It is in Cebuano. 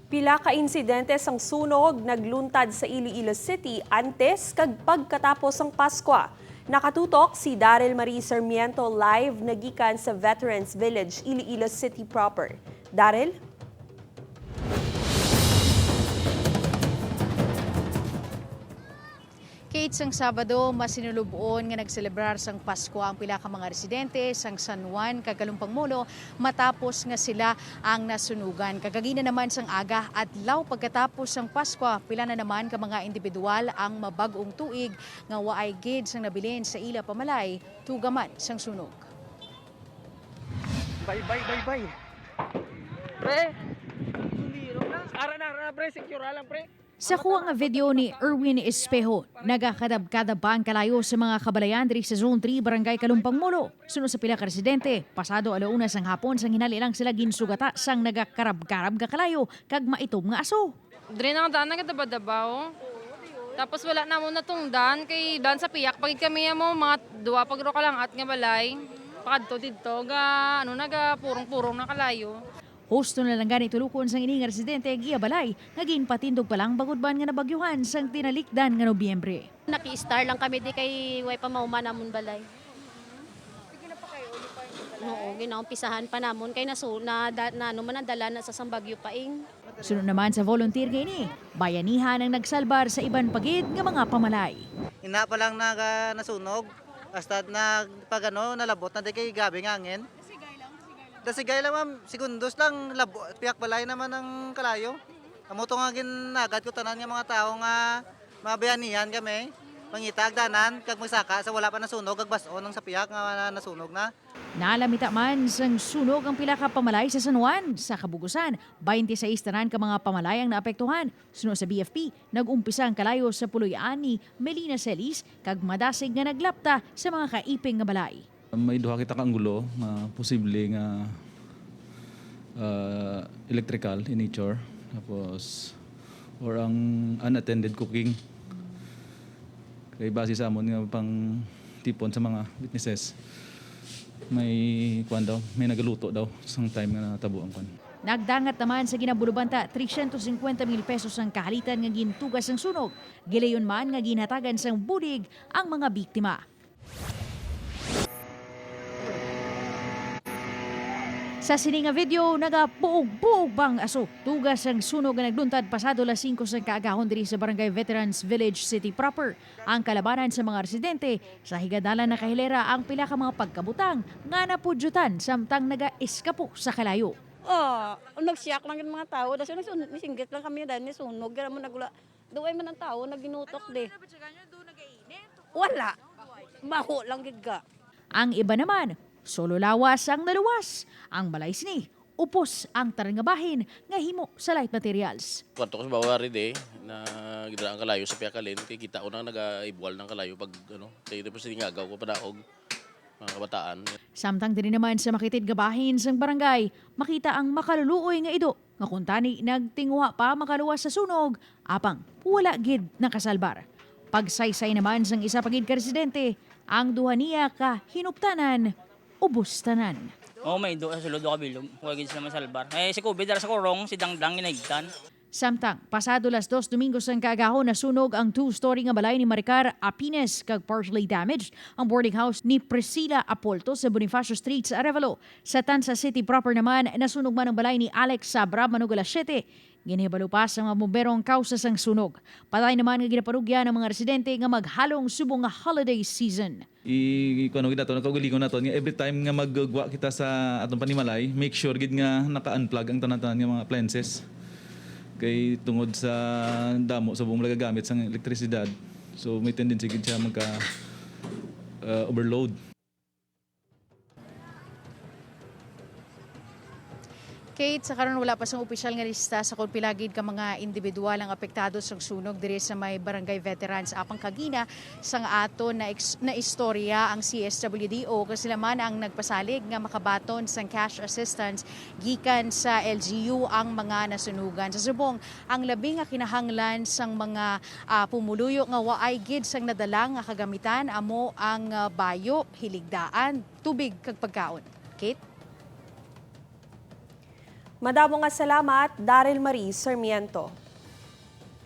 Pila ka insidente sang sunog nagluntad sa Iloilo City antes kag pagkatapos ang Pasko. Nakatutok si Daryl Marie Sarmiento live nagikan sa Veterans Village, Iloilo City proper. Daryl? Kate, sang Sabado, masinulubon nga nagselebrar sang Pasko ang pila ka mga residente sang San Juan, kag Kalumpang Molo matapos nga sila ang nasunugan. Kagagina naman sang aga adlaw pagkatapos sang Pasko, pila na naman ka mga individual ang mabag-ong tuig nga waay gid sang nabilin sa ila pamalay tugaman sang sunog. Bye, bye, bye, bye. Pre! Ara na, ara na, pre. Secure lang, pre. Sa kuha nga video ni Erwin Espejo, nagakadab-kadab pa ang kalayo sa mga kabalayan diri sa Zone 3, Barangay Kalumpang Molo. Sunod sa pila ka residente, pasado 1:00 sang hapon sang hinali lang sila ginsugata sang nagakarab-karab nga kalayo kag maitom nga aso. Dre na ang daan nagadaba-daba oh. Tapos wala na mo natungdan kay dan sa piyak pag kami mo mga duwa pagro ka lang at nga balay. Pakadto didto ga ano naga purong-purong na kalayo. Husto na lang gani tulukon sang ini nga residente ang iya balay nga ginpatindog pa lang bagod ban nga nabagyuhan sang tinalikdan nga Nobyembre. Naki-star lang kami di kay way pa mauma namon balay. Oo, ginaumpisahan pa namon kay nasu na, da, na ano man nadala na sa sambagyo paing. Sunod naman sa volunteer nga ini, bayanihan ang nagsalbar sa iban pagid nga mga pamalay. Ina pa lang naga nasunog. Hasta nag pag ano, nalabot na di kay gabi nga angin. Dasigay lang, ma'am, segundos lang labo, piyak balay naman ang kalayo. Amo to nga ginagad ko tanan nga mga tao nga mga bayanihan kami. Pangitag danan kag magsaka sa wala pa nasunog kag bason ang sa piyak nga nasunog na. Nalamita man sang sunog ang pila ka pamalay sa San Juan. Sa Kabugusan, 26 tanan ka mga pamalay ang naapektuhan. Sunod sa BFP, nagumpisa ang kalayo sa puloy-an ni Melina Celis kag madasig nga naglapta sa mga kaiping nga balay. May duha kita ka anggulo nga posible nga electrical in nature, tapos or ang unattended cooking, kay base sa amon nga pang tipon sa mga witnesses, may kuan daw, may nagaluto daw sang time nga natabo ang kuan. Nagdangat naman sa ginabulubanta 350 mil pesos ang kahalitan nga gintugas ang sunog. Gilayon man nga ginhatagan sang bulig ang mga biktima. Sa sini nga video, nagabuog-buog bang aso. Tugas ang sunog nga nagluntad pasado las 5 sa kaagahon diri sa Barangay Veterans Village City proper. Ang kalabanan sa mga residente sa higadalan na kahilera ang pila ka mga pagkabutang nga napudyutan samtang naga-eskapo sa kalayo. Oh, nagsiyak lang yung mga tao. Dahil nagsunog, nisinggit lang kami dahil nisunog. Gara mo nagula. Duway man ang tao, naginutok di. Wala. Baho lang gid ka. Ang iba naman, solo lawas ang naluwas. Ang balay sini, upos ang tarangabahin nga himo sa light materials. Kwarto ko sa bawa rin eh, na gidra ang kalayo sa piyakalin, kay kita ko na nagaibual ng kalayo pag ano, kay tapos siningagaw ko padaog mga kabataan. Samtang din naman sa makitid gabahin sang barangay, makita ang makaluluoy nga ido nga kung tani nagtinguha pa makaluwas sa sunog, apang wala gid nakasalbar. Pagsaysay naman sang isa pagid ka residente, ang duha niya ka hinuptanan, ubos tanan. Oo, may do sa sulod ka bilog. Huwag gid sila masalbar. Eh, si Kobe dara sa korong, si Dangdang ginaigtan. Samtang, pasado las 2 Domingo sang kaagahon nasunog ang two-story nga balay ni Maricar Apines kag partially damaged ang boarding house ni Priscilla Apolto sa Bonifacio Street sa Arevalo. Sa Tansa City proper naman, nasunog man ang balay ni Alex Sabra Manugala 7. Ginhibalo pa sa mga bumbero ang kausa sang sunog. Patay naman nga ginaparugyan ang mga residente nga maghalong subong nga holiday season. I kuno gid ato nakaugalingon naton nga every time nga maggwa kita sa atong panimalay, make sure gid nga naka-unplug ang tanan-tanan nga mga appliances kay tungod sa damo sa buong nagagamit sang elektrisidad, so may tendency gid siya magka overload. Kate, sa karon wala pa sang opisyal nga lista sa kung pilagid ka mga individual ang apektado sa sunog diri sa may Barangay Veterans apang kagina sang ato na, na istorya ang CSWDO kasi man ang nagpasalig nga makabaton sang cash assistance gikan sa LGU ang mga nasunugan. Sa subong, ang labi nga kinahanglan sang mga pumuluyo nga waay gid sang nadala nga kagamitan amo ang bayo, hiligdaan, tubig kag pagkaon. Kate? Madamo nga salamat, Daryl Marie Sarmiento.